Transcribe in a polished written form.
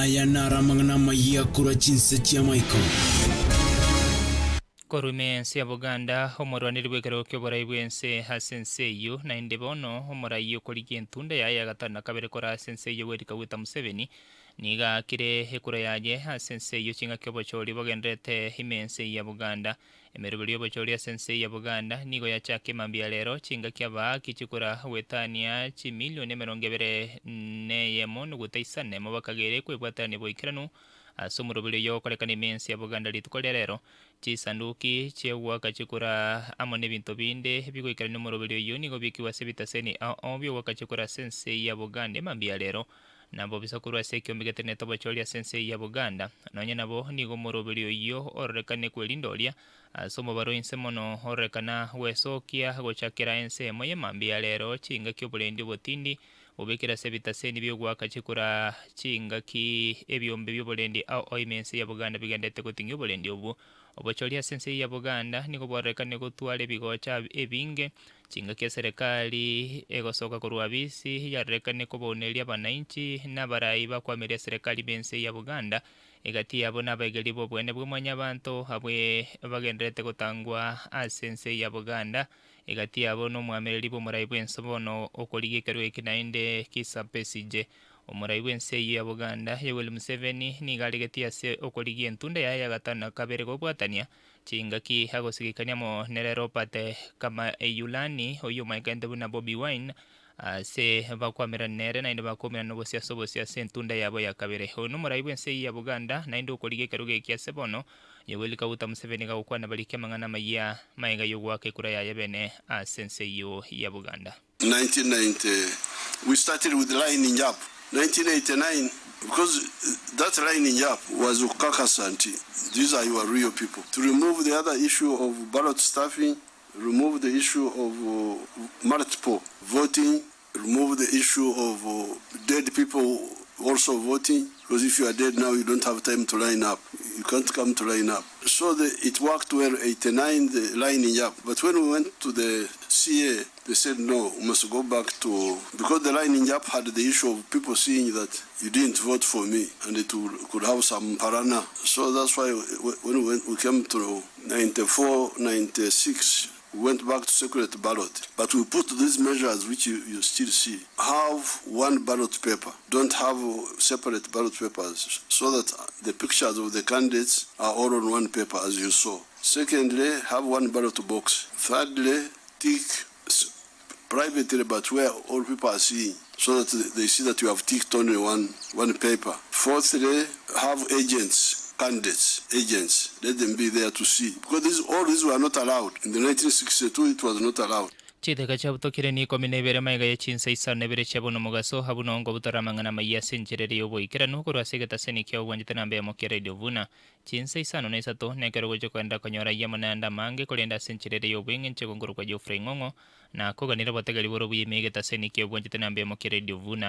Aya naro amang'ana amayia korwa chinse chi'amaiko. Korwa ime y'ense ya Buganda, omorwaneri bw'ekerogo ki'oborai bw'ense ase ense eyio, naende bono omorai okorigia entunda yaye ya gatano na kabere kora ase ense eyio Yoweri Kaguta Museveni, nigo aakire ekura yaye ase ense eyio chingaki obochori bogendererete ime y'ense eyio ya Buganda. Emeroberi y'obochori ase ense ya Buganda nigo yachaka emambia rero, chingaki abaaki chikura goetania chimilioni 21 neyemo nuguta isano emo bakagere kwebwaterania boikeranu ase omoroberi oyo ogokorekana ime y'ense ya Buganda rituko ria rero. Chisanduki chi'ogoaka chikura amo n'ebinto binde bigoikerania omoroberi oyio nigo biekigwe ase ebitaseni ao ao bi'ogoaka chikura ase ense ya Buganda emambia rero. Nabo bisa korwa ase ekiombe getenenete obochori ase ense ya Buganda. Nonya nabo nigo omoroberi oyio ororekane kwerinda oria ase omobaro inse mono ororekana gwesokia gochakera ensemo y'emambia rero chingaki oborendi obotindi bobekire ase ebitaseni bi'ogoaka chikura chingaki ebiombe bi'oborendi ao ao ime ense ya Buganda bigendete goting'ia oborendi obwo. Obochori ase ense ya Buganda nigo bwarorekane gotwara ebigocha ebinge chingaki eserekari egosoka korwa abisi yarorekane kobauneria abananchi na abarai bakwamiria eserekari b'ense ya Buganda egati yabo nabaegeri b'obwene bwa mwanyabanto abwe bagendererete gotangwa ase ense ya Buganda egati yabo nomwamereri bw'omorai bw'ense bono okorigia ekerogo eki naende Kizza Besigye. Omorai bw'ense eyio ya Buganda Yoweri Museveni nigo aregetie ase okorigia entunda yaye ya gatano na kabere gobwatania chingaki agosigikania amo nere Robert Kyagulanyi oyio omanyekanete buna Bobi Wine ase bakwamerana nere naende bakomerana obosio ase obosio ase entunda yabo ya kabere. Oyo nomorai bw'ense eyio ya Buganda naende okorigia ekerogo eki ase bono Yoweri Kaguta Museveni gagokwana barike amang'ana amayia maega y'ogoaka ekura yaye bene ase ense eyio ya Buganda. 1990, we started with lining up. 1989, because that lining up was ukakasa nti these are your real people. To remove the other issue of ballot stuffing, remove the issue of multiple voting, remove the issue of dead people also voting, because if you are dead now, you don't have time to line up. You can't come to line up. So it worked well, 89, the lining up. But when we went to the CA, they said, no, we must go back to, because the lining up had the issue of people seeing that you didn't vote for me, and it could have some parana. So that's why when we came to 94, 96, we went back to secret ballot. But we put these measures, which you still see. Have one ballot paper. Don't have separate ballot papers, so that the pictures of the candidates are all on one paper, as you saw. Secondly, have one ballot box. Thirdly, tick privately, but where all people are seeing, so that they see that you have ticked only one paper. Fourthly, have agents, candidates, agents. Let them be there to see. Because all these were not allowed. In the 1962, it was not allowed. Chideka chiabutokire ni 12 maiga ya chinsa 52 chia bono mogaso habunongo butora amang'ana amaya ase encherere y'oboikeranu korwa ase egetaseni kia obwanchete namba eyemo kia Radio Vuna chinsa 53 nekero gocha koenda konyora yamo naende amange korenda ase encherere y'obweng'encho gongorokwa Geoffrey Ng'ong'o na koganera obotegeri boro buya ime egetaseni kia obwanchete namba eyemo kia Radio Vuna.